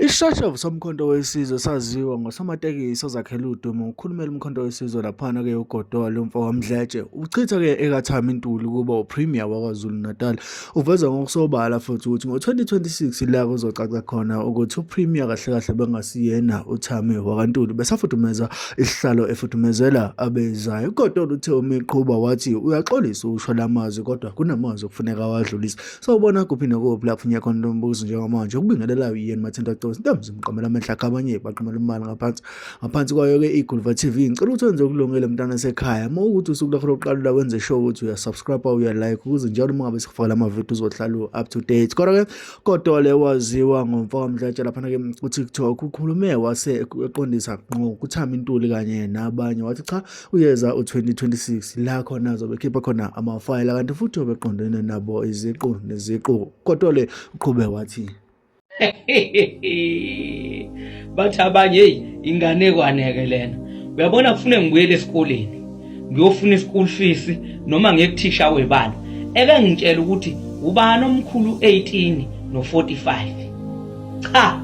Isishoshovu soMkhonto weSizwe saziwa ngosomatekisi ozakhele udumo ngokukhulumela uMkhonto weSizwe laphana-ke uGodole umfokaMdletshe. Uchitha-ke ekaThami Ntuli ukuba uPremier waKwaZulu-Natal. Uveza ngokusobala futhi ukuthi ngo-2026 la kuzocaca khona ukuthi uPremier kahle kahle bengasiyena uThami wakaNtuli. Besafudumeza isihlalo efudumezela abezayo. UGodole uthe uma eqhuba wathi uyaxolisa ukusho la mazwi kodwa kunamazwi okufuneka awadlulise. Sawubona kuphi nokuphi lapho unya khona lombuzo njengamanje ukubingelelayo yini Mathinta Cosi ntombi zimqamela amehla akhe abanye baqamela imali ngaphansi ngaphansi kwayo ke iGulva TV. Ngicela ukuthi wenze okulungile mntana sekhaya uma ukuthi usuku lakho lokuqala la wenze sure ukuthi uya subscribe uya like ukuze njalo uma ngabe sikufakela ama video uzohlala up to date. Kodwa ke kodwa le waziwa ngomfaka Mdletshe lapha ke ku TikTok ukhulume wase eqondisa ngqo kuThami Ntuli kanye nabanye wathi cha uyeza u-2026 la khona azobe khipha khona amafayela kanti futhi obeqondene nabo iziqu neziqu. Kodwa le uqhube wathi Bathi abanye hey inganekwane-ke lena. Uyabona kufune ngibuyele esikoleni ngiyofuna i-school fees noma ngiye kuthisha webala eke ngitshela ukuthi ubani omkhulu 18 no-45. Cha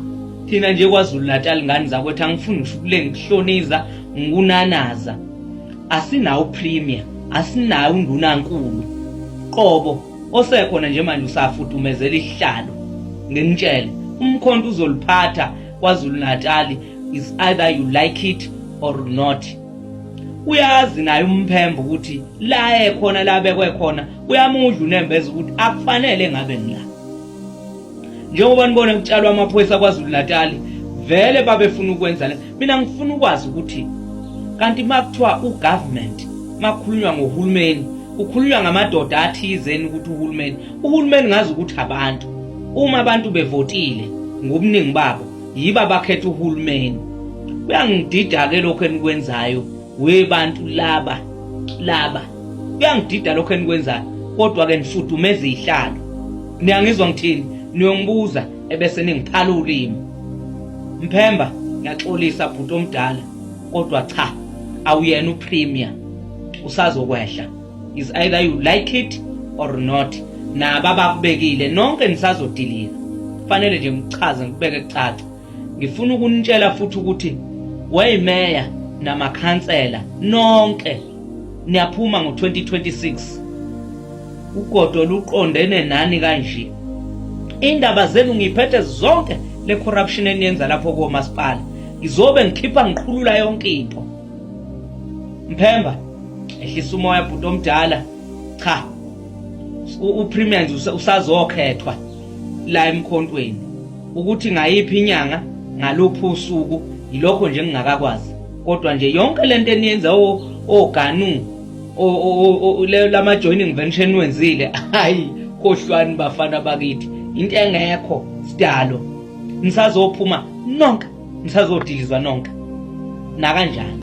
thina nje KwaZulu Natal ngani zakwethu angifuni ngisho ukule ngikuhloniza ngikunanaza asinawo premier asinayo undunankulu qobo osekhona nje manje usafudumezela isihlalo. Nginitshele umkhonto uzoliphatha KwaZulu Natal is either you like it or not. Uyazi naye umphembo ukuthi la ekhona la bekwe khona uyamudla unembeza ukuthi akufanele ngabe ngila. Njengoba nibona kutshalwa amaphoyisa KwaZulu Natal vele babefuna ukwenza le. Mina ngifuna ukwazi ukuthi kanti makuthiwa ugovernment makukhulunywa ngohulumeni kukhulunywa ngamadoda athizeni ukuthi uhulumeni uhulumeni ngazi ukuthi abantu uma abantu bevotile ngobuningi babo yiba bakhetha uhulumeni. Kuyangidida ke lokho enikwenzayo webantu laba laba kuyangidida lokho enikwenzayo kodwa ke nifudumeza izihlalo. Niyangizwa ngithini? Niyongibuza ebese ningiphala ulimi. Mphemba ngiyaxolisa bhuti omdala kodwa cha awuyena upremier usazokwehla. Is either you like it or not. Naba abakubekile nonke nisazodilika. Kufanele nje ngikuchaze ngikubeke kucace. Ngifuna ukunitshela futhi ukuthi weyimeya namakhansela nonke niyaphuma ngo-2026. Ugodo luqondene nani kanje. Indaba zenu ngiphethe zonke le corruption eniyenza lapho komasipala. Ngizobe ngikhipha ngiqhulula yonke into. Mphemba ehlisa umoya bhuti omdala. Cha uPremier nje usazokhethwa la emkhontweni ukuthi ngayiphi inyanga ngaluphi usuku yilokho nje ngingakakwazi kodwa nje yonke lento eniyenza oganu lama joining venture niwenzile hayi khohlwani bafana bakithi into engekho sidalo nisazophuma nonke nisazodilizwa nonke nakanjani.